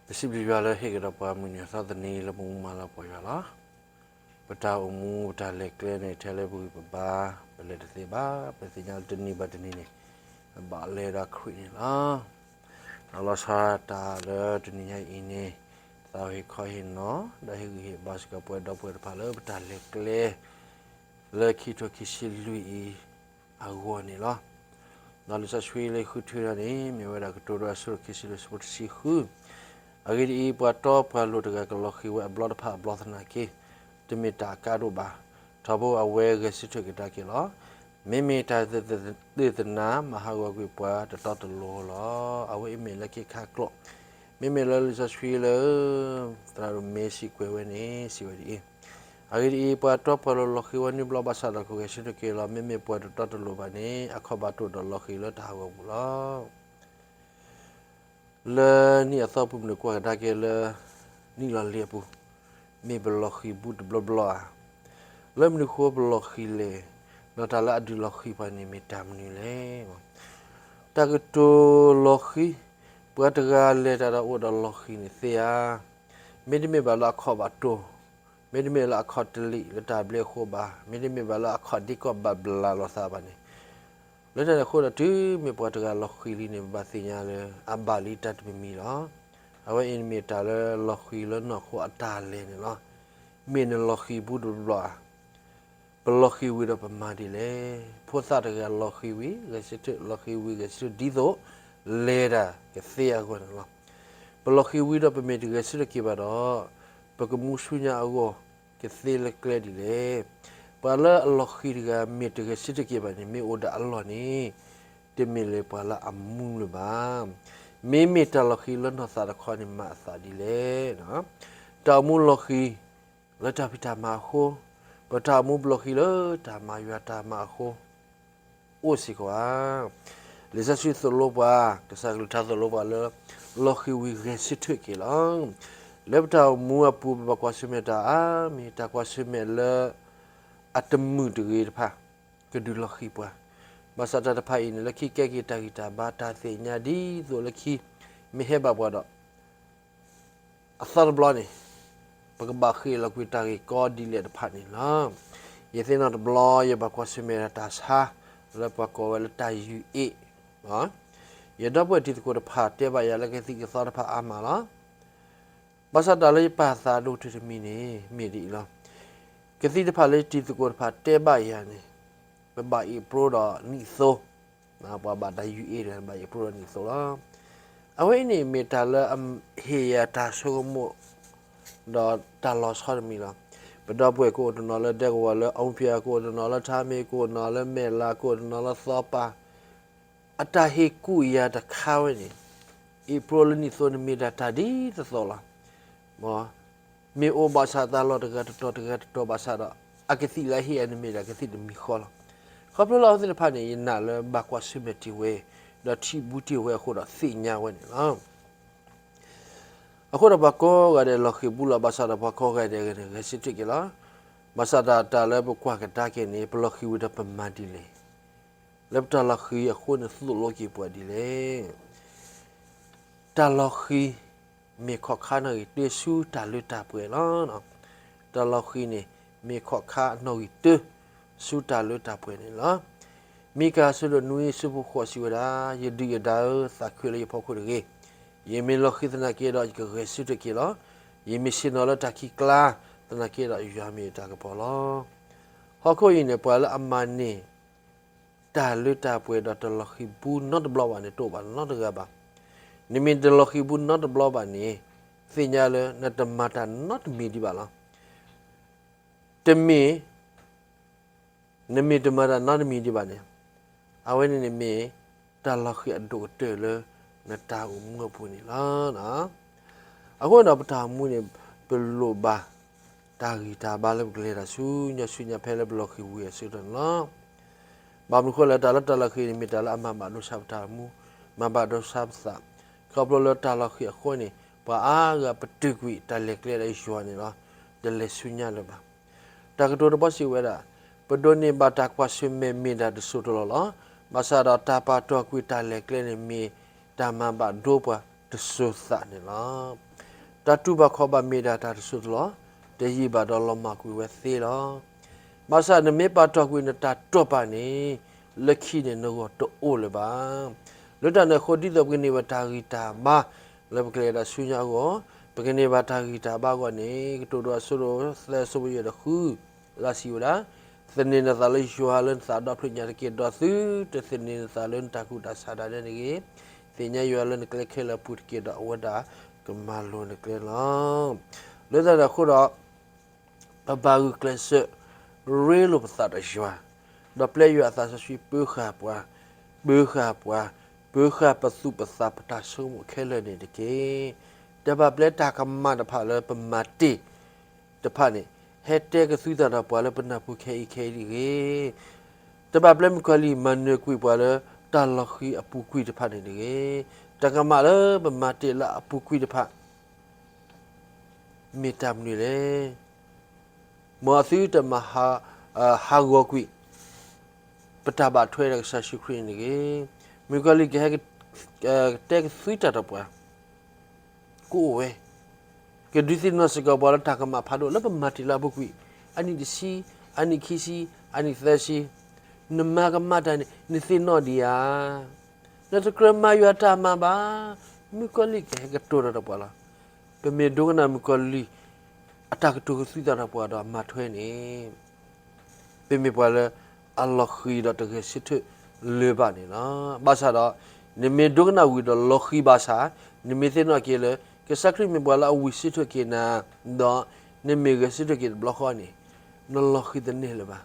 ပစံးဘျုးယွၤလၢဟ့ၣ်ကဒီးပှၤမုၢ်နံၤအသီတနံၤလၢပမူမၤလၤပှဲၤယွၤလီၤ. ပတၢ်အိၣ်မူပတၢ်လဲၤကျဲန့ၣ် ထဲလၢပဂံၢ်ပဘါ ပလဲၤတသ့ဘၣ်. ပသ့ၣ်ညါလၢတနံၤဘၣ်တနံၤန့ၣ် ပဘၣ်လဲၤဒီးခရံာ်န့ၣ်လီၤ. ဒီးလီၤဆီဒၣ်တၢ်လၢတနံၤညါအံၤန့ၣ် သးဟ့ၣ်ခီဟ့ၣ်နီၤ ဒီးဟ့ၣ်ဂံၢ်ဟ့ၣ်ဘါစ့ၢ်ကီးပဝဲဒီပုၢ်ဝဲၢ်တဖၣ်လၢပတၢ်လဲၤကျဲ လၢခံထိခံဆံလွံၢ်အံၤ အဂီၢ်န့ၣ်လီၤ. ဒီးလံာ်စီဆှံလၢယဃုထၢထီၣ်န့ၣ် မ့ၢ်ဝဲဒၣ်ကတိၤဒိအဆၢဒိၣ်ခံဆံလွံၢ်ဆၢဖိတဆံဃု, အဂ့ၢ်ဒ်အံၤ, ပှၤတီပှၤလိၤတဂၤကလီၤဃံၤဝဲအဘျီတဖၣ်အဘျီသနာ်က့, တမ့ၢ်တၢ်အကါဒိၣ်ဘၣ်. ထီဘိအဝဲဂဲၤဆၢထၢၣ်ကဒါက့ၤလီၤ. မ့မ့ၢ်တၢ်သနာ်မၤဟးဂီၤကွံာ်ပှၤတတီတလိၤလီၤ. အဝဲအံၤမ့ၢ်လၢခံခါကျိာ်, မ့မ့ၢ်လၢလံာ်စီဆှံလၢ သရၣ်ဒိၣ်မ့ၢ်စံးကွဲးဝဲန့ၣ် စံးဝဲဒ်အံၤ, အဂ့ၢ်ဒ်အံၤ, ပှၤတီပှၤလိၤလီၤဃံၤဝဲနွံဘျီဘၣ်ဆၣ်ဒီး ကဂဲၤဆၢထၢၣ်က့ၤလီၤ. မ့မ့ၢ်ပှၤတတီတလိၤဘၣ်န့ၣ် အခီၣ်ဘၣ်တိၢ်ဒီးလီၤဃံၤလၢတၢ်ဟးဂီၤပူၤလီၤ. လၢနံၣ်အသီပူၤမနုၤကွၢ်ကဒါက့ၤလၢ နံၣ်လီၤလံၤအပူၤ, မ့ၢ်ပလီၤဃံၤဘူးတဘျီဘျီဧါ. လၢမနုၤဃိပလီၤဃံၤလဲၣ်, ဒီးတၢ်လၢအဒုးလီၤဃံၤပှၤန့ၣ် မ့ၢ်တၢ်မနုၤလဲၣ်. တၢ်ကတိၤလီၤဃံၤ, ပှၤတဂၤလဲၤတၢ်ဒီးအိၣ်ဒီးလီၤဃံၤန့ၣ်သ့ဧါ. မ့တမ့ၢ်ဘၣ်လၢအခီၣ်ဘၣ်တိၢ်, မ့တမ့ၢ်လၢအခီၣ်တလံာ်လၢတၢ်ဘျ့အဃိဘၣ်, မ့တမ့ၢ်ဘၣ်လၢအခီၣ်ဒ့ကီၢ်ဘၣ်ဘျးလိာ်သးဘၣ်န့ၣ်, လၢတၢ်န့ၣ်အဃိဒီး တုၤမ့ၢ်ပှၤတဂၤလီၤဃံၤလံန့ၣ် ပဘၣ်သ့ၣ်ညါလၢ အဘၣ်လံတၢ်တမံၤမံၤလီၤ. အဝဲအံၤမ့ၢ်တၢ်လၢလီၤဃံၤလၢနီၢ်ခိအတၢ်လဲၤန့ၣ်လီၤ. မ့ၢ်နလီၤဃံၤဘူးတဘျီဘျီဧါ. ပလီၤဃံၤဝံၤဒီးပမၤဒ်လဲၣ်. ဖိသၣ်တဂၤလီၤဃံၤဝံၤ ဂဲၤဆၢထၢၣ်, လီၤဃံၤဝံၤဂဲၤဆၢထၢၣ်ဒ်သိး လဲၤတၢ်ကသ့အဂီၢ်န့ၣ်လီၤ. ပလီၤဃံၤဝံၤဒီးပမ့ၢ်တဂဲၤဆၢထၢၣ်က့ၤဘၣ်ဒီး ပကမူဆူညါအဂီၢ် ကသ့လၢကျဲဒ်လဲၣ်. ပှၤလၢအလီၤဃံၤတဂၤ မ့ၢ်တဂဲၤဆၢထၢၣ်က့ၤဘၣ်န့ၣ် မ့ၢ်အိၣ်ဒီးအလီၢ်န့ၣ် တမ့ၢ်လၢပှၤလၢအမူလၢၤဘၣ်. မ့မ့ၢ်တၢ်လီၤဃံၤလၢနီၢ်သးတခီန့ၣ် မၤအသးဒ်လဲၣ်. တၢ်အိၣ်မူလီၤဃံၤ လၢတၢ်ဖံးတၢ်မၤအဃိ, ပတၢ်အိၣ်မူပလီၤဃံၤလၢတၢ်မၤယွၤတၢ်မၤအဃိ အိၣ်စ့ၢ်ကီးဧါ. လံာ်စီဆှံသိၣ်လိပှၤ, ကစၢ်ကလုၢ်ကထါသိၣ်လိပှၤလၢ လီၤဃံၤဝံၤဂဲၤဆၢထၢၣ်က့ၤလီၤ. လၢပတၢ်အိၣ်မူအပူၤ ပဘၣ်ကွၢ်ဆၢၣ်မဲာ်တၢ်အါမံၤ, တၢ်ကွၢ်ဆၢၣ်မဲာ်လၢ အတမုာ်တဂ့ၤတဖၣ် ကဒုးလီၤဃံၤပှၤ. ဘၣ်ဆၣ်တၢ်တဖၣ်အံၤန့ၣ် လၢခံကဲက့ၤတၢ်ဂံၢ်တၢ်ဘါ တၢ်သ့ၣ်ညါဒ်သိးလၢခံ မ့ၢ်ဟဲဘၣ်ပှၤဒီး အသီတဘျီန့ၣ် ပကဘၣ်ဃ့ၢ်လီၤကွံာ်တၢ်ဂ့ၢ်ကီဒ်လဲၣ်တဖၣ်န့ၣ်လီၤ. ယသ့ၣ်နီၣ်တဘျီ ယဘၣ်ကွၢ်ဆၢၣ်မဲာ်တၢ်ဆါ လၢပှၤကိးဝဲလၢတၢ်ယုၢ်အ့ၣ်, ယဒီပုၢ်ဝဲၢ်တံၤသကိးတဖၣ်တဲဘၣ်ယၤလၢကသံၣ်ကသီတဖၣ်အါမးလီၤ. ဘၣ်ဆၣ်တၢ်လၢယပာ်သးဒိၣ်တုၤတမံၤန့ၣ် မ့ၢ်ဒ်အံၤလီၤ. ကသံၣ်တဖၣ်လၢယတံၤသကိးတဖၣ်တဲဘၣ်ယၤန့ၣ် ပဘၣ်အ့ၣ်ပြိဒီးနံၣ်သိ ပှၤဘၣ်တၢ်ယုၢ်အ့ၣ်ဒီး ဘၣ်အ့ၣ်ပြိဒီးနံၣ်သိလီၤ. အဝဲအံၤန့ၣ်မ့ၢ်တၢ်လၢအဟ့ၣ်ယၤတၢ်ဆိကမိၣ် ဒီးတၢ်လီၤဆီတမံၤလီၤ. ပဒီပုၢ်ဝဲၢ်ကအိၣ်တနီၤလၢဒဲကဝီၤလၢအီဖံး, ကအိၣ်တနီၤလၢထါမ့ၢ်, ကအိၣ်တနီၤလၢမဲာ်လး, ကအိၣ်တနီၤလၢသီပၤ အတၢ်ဟ့ၣ်ကူၣ်ယၤတခါဝဲန့ၣ် အ့ၣ်ပြိလၢနံၣ်သိန့ၣ်မ့ၢ်ဒၣ်တၢ်ဒ်သိးသိးလီၤ. မ့ၢ်အိၣ်ဘၣ်ဆၣ်သးလီၤတဂၤတတီၤတဂၤတတီၤဘၣ်ဆၣ်ဒီး အကသံၣ်လၢဟ့ၣ်အန့ၣ်မ့ၢ်ဒၣ်ကသံၣ်တမံၤဃီလီၤ. ခီဖျိလၢအဝဲသ့ၣ်တဖၣ်န့ၣ် ယနာ်လၢဘၣ်ကွၢ်ဆၢၣ်မဲာ်တ့ၢ်ဝဲ ဒီးထံၣ်ဘူးတ့ၢ်ဝဲအဃိဒီးသ့ၣ်ညါဝဲန့ၣ်လီၤ. အဃိဒီးပှၤကိးဂၤဒဲးလီၤဃံၤဘူးလီၤ ဘၣ်ဆၣ်ဒီးပှၤကိးဂၤဒဲးဂဲၤဆၢထၢၣ်က့ၤလီၤ. ဘၣ်ဆၣ်တၢ်လၢပကွၢ်ကဒါက့ၤန့ၣ် ပလီၤဃံၤဝံၤဒီးပမၤဒ်လဲၣ်. လၢပတၢ်လီၤဃံၤအဃိန့ၣ်သိၣ်လိက့ၤပှၤဒ်လဲၣ်. တၢ်လီၤဃံၤ မ့ၢ်ခီၣ်ခါနီၣ်ဂံၢ်တၢဆူတၢ်လၢတၢ်ပှဲၤလီၤ. တၢ်လီၤဃံၤန့ၣ် မ့ၢ်ခီၣ်ခါနီၣ်ဂံၢ်တၢ ဆူတၢ်လၢတၢ်ပှဲၤန့ၣ်လီၤ. မံကၤအဆၢဒိၣ်နွံဆၢဖိဃိးစံးဝဲဒၣ်, ယဒုၣ်ယဒါဧၢ, သးခုလၢယဖီခိၣ်တဂ့ၤ. ယမ့ၢ်လီၤဃံၤသနာ်က့ဒီး ယကဂဲၤဆၢထၢၣ်က့ၤလီၤ. ယမ့ၢ်ဆ့ၣ်နီၤလၢတၢ်ခံးကျါ သနာ်က့ဒီး ယွၤမ့ၢ်ယတၢ်ကပီၤလီၤ. ဟီၣ်ခိၣ်အံၤန့ၣ် ပှၤလၢအမၤန့ၢ် တၢ်လၢတၢ်ပှဲၤဒီးတလီၤဃံၤဘူးနီတဘျီဘၣ်န့ၣ် တအိၣ်ဘၣ်နီတဂၤဘၣ်. နမ့ၢ်တလီၤဃံၤဘူးနီတဘျီဘၣ်န့ၣ် သ့ၣ်ညါလၢနတမၤတၢ်နီတမံၤဒံးဘၣ်လီၤ. တမ့ၢ် နမ့ၢ်တမၤတၢ်နီတမံၤဒံးဘၣ်န့ၣ် အဝဲန့ၣ်န့ၣ်မ့ၢ် တၢ်လီၤဃံၤအဒိၣ်ကတၢၢ်လၢ နတၢ်အိၣ်မူအပူၤန့ၣ်လီၤ. အဃိဒီးပတၢ်အိၣ်မူန့ၣ် ပလိၣ်ဘၣ် တၢ်ဂံၢ်တၢ်ဘါလၢပကလဲၤတၢ်ဆူညါဆူညါဖဲလၢပလီၤဃံၤဝံၤအဆၢကတီၢ်န့ၣ်လီၤ. ဘၣ်မနုၤဃိလဲၣ် တၢ်လၢတၢ်လီၤဃံၤန့ၣ် မ့ၢ်တၢ်လၢအမၤဘၣ်ဒိဆါပတၢ်အိၣ်မူ, မၤဘၣ်ဒိဆါပသး, ခီဖျိလၢတၢ်လီၤဃံၤအဃိန့ၣ် ပှၤအါဂၤပတုာ်ကွံာ်တၢ်လဲၤကျဲဒီးယွၤန့ၣ်လီၤ. တလဲၤဆူညါလၢၤဘၣ်. တၢ်ကတိၤတဘီစံးဝဲဒၣ်, ပဒိးန့ၢ်ဘၣ်တၢ်ကွၢ်ဆၢၣ်မဲာ်မ့ၢ်ဒၣ်တစိၢ်တလီၢ်လီၤ. ဘၣ်ဆၣ်ဒီးတၢ်ပာ်တ့ၢ်ကွံာ်တၢ်လဲၤကျဲန့ၣ် မ့ၢ်တၢ်မၤဘၣ်ဒိပှၤတစိၤသးန့ၣ်လီၤ. တၢ်တူၢ်ဘၣ်ခီၣ်ဘၣ်မ့ၢ်ဒၣ်တၢ်တစိၢ်တလီၢ်, တယံာ်ဘၣ်ဒီးလီၤမၢ်ကွံာ်ဝဲသ့လီၤ. ဘၣ်ဆၣ်နမ့ၢ်ပာ်တီၢ်ကွံာ်နတၢ်တိာ်ပာ်န့ၣ်, လၢခံန့ၣ် နဂီၢ်တအိၣ်လၢၤဘၣ်. လၢတၢ်န့ၣ်အဃိ ဒ်သိးပကန့ၢ်ဘၣ်တၢ်ဂံၢ်တၢ်ဘါ လၢပကလဲၤဒၣ်ဆူညါအဂီၢ်, ပကန့ၢ်ဘၣ်တၢ်ဂံၢ်တၢ်ဘါအဂီၢ်န့ၣ် ကတိၤဒိအဆၢဒိၣ်သၢ အဆၢဖိယဲၢ်ဒီးဃု လၢစံးဝဲဒၣ်, သန့ၤနသးလၢယွၤလၢနသးဒီဖျၢၣ်ညါတက့ၢ်, ဒီးသုတသန့ၤနသးလၢနတၢ်ကူၣ်တၢ်ဆးဒၣ်နဲန့ၣ်တဂ့ၤ. သ့ၣ်ညါယွၤလၢနကျဲခဲလၢာ်အပူၤတက့ၢ်, ဒီးအဝဲဒၣ်ကမၤလိၤနကျဲန့ၣ်လီၤ. လၢတၢ်န့ၣ်အဃိဒီး ပဘၣ်ဂုာ်ကျဲးစၢး ရ့လိာ်ပသးဒီးယွၤ, ဒီးပျဲယွၤအသးစီဆှံပၢဃာ်ပှၤ, ပၢဃာ်ပှၤ, ပၢဃာ်ပသူၣ်ပသးပတၢ်ဆိကမိၣ်ခဲလၢာ်န့ၣ်တက့ၢ်. တဘၣ်ပျဲတၢ်ကမၣ်တဖၣ်လၢပမၤတ့ၢ်တဖၣ်န့ၣ် ဟဲတဲကသုတၢ်ဒီးပှၤလၢပနၢ်ပူၤခဲအံၤခဲအံၤတဂ့ၤ. တဘၣ်ပျဲမုၣ်ကီၤလံၢ်မၤနၢၤကွံာ်ပှၤလၢတၢ်လီၤဃံၤအပူၤကွံာ်တဖၣ်န့ၣ်တဂ့ၤ. တၢ်ကမၣ်လၢပမၤတ့ၢ်လၢအပူၤကွံာ်တဖၣ် မ့ၢ်တၢ်မနုၤလဲၣ်. မ်အသုတမၤဟးဂီၤကွံာ် ပတၢ်ဘၣ်ထွဲဒီးကစၢ်ယ့ၣ်ၡူးခရံာ်န့ၣ်တဂ့ၤ. မုၣ်ကီၤလံၢ်ကဟဲ ကတဲကသုတၢ်ဒီးပှၤ ကအိၣ်ဝဲ, ကဒုးသ့ၣ်နီၣ်စ့ၢ်ကီးပှၤလၢတၢ်ကမၣ်ဖးဒိၣ်လၢပမၤတ့ၢ်လၢအပူၤကွံာ်, အနံၣ်တဆံ, အနံၣ်ခံဆံ, အနံၣ်သၢဆံ, နမၤကမၣ်တၢ်န့ၣ် နသ့ၣ်နီၣ်ဒံးဧါ. နတကြၢးမၤယွၤတၢ်မၤဘၣ်. မုၣ်ကီၤလံၢ်ကဟဲကတိၤတၢ်ဒီးပှၤလီၤ. ပမ့ၢ်ဒိကနၣ်မုၣ်ကီၤလံၢ် အတၢ်ကတိၤကသုတၢ်ဒီးပှၤဒီးမၤထွဲန့ၣ် ပမ့ၢ်ပှၤလၢအလီၤဃံၤဒီးတဂဲၤဆၢထၢၣ်လၢၤဘၣ်န့ၣ်လီၤ. ဘၣ်ဆၣ်ဒီး နမ့ၢ်ဒိကနၣ်ဝံၤဒီးလီၤဃံၤဘၣ်ဆၣ်, နမ့ၢ်သ့ၣ်နီၣ်က့ၤလၢ ကစၢ်ခရံာ်မ့ၢ်ပှၤလၢအဝံၤဆၢထၢၣ်က့ၤနၤ, ဒီးနမ့ၢ်ဂဲၤဆၢထၢၣ်က့ၤတဘျီဃီန့ၣ်, နလီၤဃံၤတန့ၢ်လၢၤဘၣ်.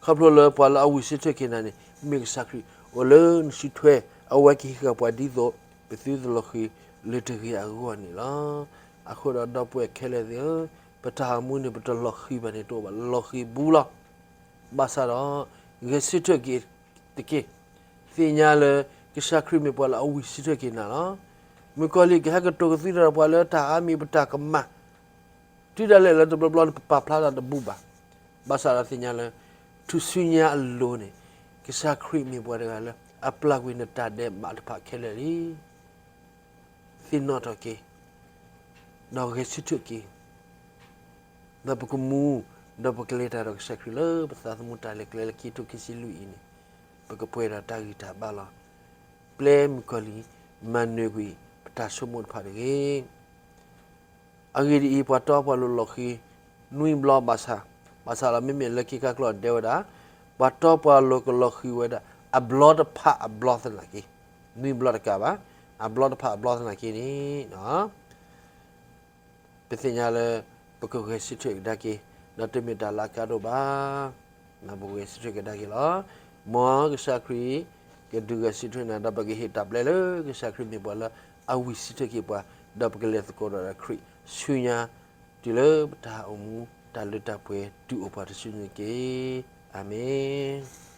ခီဖျိလၢပှၤလၢအဝံၤဆၢထၢၣ်က့ၤနၤန့ၣ် မ့ၢ်ကစၢ်ခရံာ် အိၣ်လၢနစုထွဲ, အဝဲကဟံးဃာ်ပှၤဒ်သိး ပသုတလီၤဃံၤလၢၤတဂ့ၤအဂီၢ်န့ၣ်လီၤ. အဃိဒီးဒီပုၢ်ဝဲၢ်ခဲလၢာ်သ့ၣ်ဧၢ, ပတၢ်အိၣ်မူန့ၣ် ပတလီၤဃံၤဘၣ်န့ၣ်တအိၣ်ဘၣ်, လီၤဃံၤဘူးလီၤ. ဘၣ်ဆၣ်ဒီး ဂဲၤဆၢထၢၣ်က့ၤတက့ၢ်. သ့ၣ်ညါလၢ ကစၢ်ခရံာ်မ့ၢ်ပှၤလၢအဝံၤဆၢထၢၣ်က့ၤနၤလီၤ. မုၣ်ကီၤလံၢ်ကဟဲကတိၤကသုတၢ်ဒီးပှၤလၢတၢ်အါမံၤပတၢ်ကမၣ် တုၤဒၣ်လဲာ်လၢတဘျီဘျီန့ၣ် ပပာ်ဖျါတၢ်တဘူၣ်ဘၣ်. ဘၣ်ဆၣ်ဒီးသ့ၣ်ညါလၢ ထူၣ်စုညါအလိၤန့ၣ် ကစၢ်ခရံာ်မ့ၢ်ပှၤတဂၤလၢ အပျၢ်ကွံာ်နတၢ်ဒဲးဘးတဖၣ်ခဲလၢာ်လံ. သ့ၣ်နီၣ်ထီၣ်က့ၤ ဒီးဂဲၤဆၢထၢၣ်က့ၤ ဒီးပကမူ ဒီးပကလဲၤတၢ်ဒီးကစၢ်ခရံာ်လၢပသးသမူတၢ်လဲၤကျဲလၢခံထိခံဆံလွံၢ်အံၤန့ၣ် ပကပှဲၤဒီးတၢ်ဂံၢ်တၢ်ဘါလီၤ. ပျဲမုၣ်ကီၤလံၢ် မၤနၢၤကွံာ် ပတၢ်ဆိကမိၣ်တဖၣ်တဂ့ၤ. အဂ့ၢ်ဒ်အံၤ, ပှၤတီပှၤလိၤလီၤဃံၤ နွံဘျီဘၣ်ဆၣ်, ဘၣ်ဆၣ်ဒီး မ့မ့ၢ်လၢခံခါကျိာ်ဒဲဝဲဒၣ်, ပှၤတီပှၤလိၤကလီၤဃံၤဝဲဒၣ် အဘျီတဖၣ်အဘျီသနာ်က့, နွံဘျီတကးဘၣ်, အဘျီတဖၣ်အဘျီသနာ်က့န့ၣ် ပသ့ၣ်ညါလၢ ပကဂဲၤဆၢထၢၣ်ကဒါက့ၤ, ဒီးတမ့ၢ်တၢ်လၢအကါဒိၣ်ဘၣ်. ပဂဲၤဆၢထၢၣ်ကဒါက့ၤလီၤ. မ်ကစၢ်ခရံာ် ကဒုးဂဲၤဆၢထၢၣ်နၤ, ဒီးပကဟ့ၣ်တၢ်ဘျဲလၢကစၢ်ခရံာ်မ့ၢ်ပှၤလၢအဝံၤဆၢထၢၣ်က့ၤပှၤ, ဒီးပကလဲၤသကိးဒီးခရံာ်ဆူညါ တုၤလၢပတၢ်အိၣ်မူ တၢ်လုၢ်တၢ်ပှ့ၤတုၤအိၣ်ပှၤတစုန့ၣ်တက့ၢ်. အၤမ့ၣ်.